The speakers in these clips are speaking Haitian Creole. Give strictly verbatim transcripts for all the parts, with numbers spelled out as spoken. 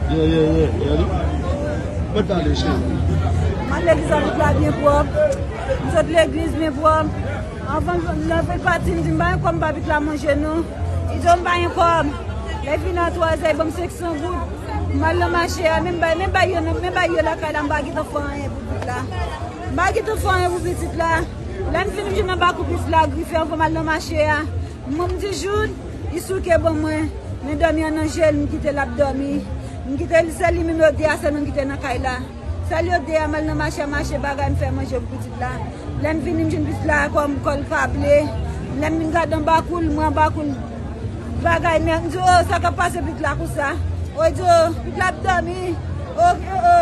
Yeah, yeah, yeah, yeah. Mwen pale, cheri. Mwen legliz la, tout la byen pwòp. M sot legliz byen pwòp. Anvan m leve pati, m di m pa gen kòb, m ba pitit la manje non. Li di m pa gen kòb. Lè fini a twazè, li ban m senk san goud. M al nan mache a, menm bay, menm bay yo, menm bay yo lakay la, m pa gentan fè anyen pou pitit la. M pa gentan fè anyen pou pitit la. Lè m vini, m jwenn anba kou pitit la grife anvan m al nan mache a. Mwen m di Joud, li souke ban mwen. Men dòmi an nan je l, m kite l ap dòmi. M kite l, sèl li menm yo de a sèlman m kite nan kay la. Sèl yo de a, m al nan mache a, mache bagay, m fè manje pou pitit la. Lè m vini, m jwenn pitit la kò m, kò l kable. Lè m vin gade anba kou l, m wè anba kou l bagay nèg. M di, o, sa k ap pase pitit la konsa? O, di, o, pitit la ap dòmi. O, o, o,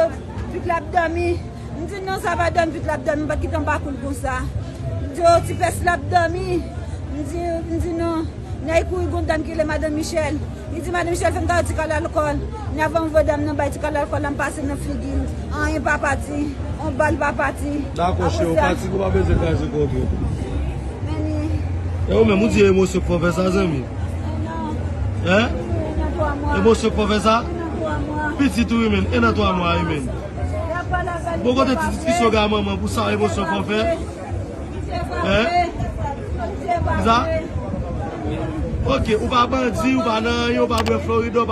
pitit la ap dòmi. M di, non, sa pa dòmi, pitit la ap dòmi, m pa t kite anba kou l konsa. M di, o, ti pès la ap dòmi. M di, m di, non. Nèg kouri gon dam ki rele Madan Michèl. Li di, Madan Michèl, fè m kado ti kal alkòl. Nèg voye dam nan bay ti kal alkòl la, m pase nan figi l. Anyen pa pati. On bal pa pati. Dakò, cheri, w pati, ou pa bezwen kraze kò w. Men ni. E ou menm, ou di emosyon k fè w fè sa, zanmi? Hein? Emosyon k fè w fè sa? Pitit ou wi, men. E nan twa mwa wi, men. Bon, kote ti diskisyon gade manman pou sa, emosyon k fè w fè? Hein? Sa? Ok, ou pa bandi, ou pa nan anyen, ou pa bwè Florida, ou pa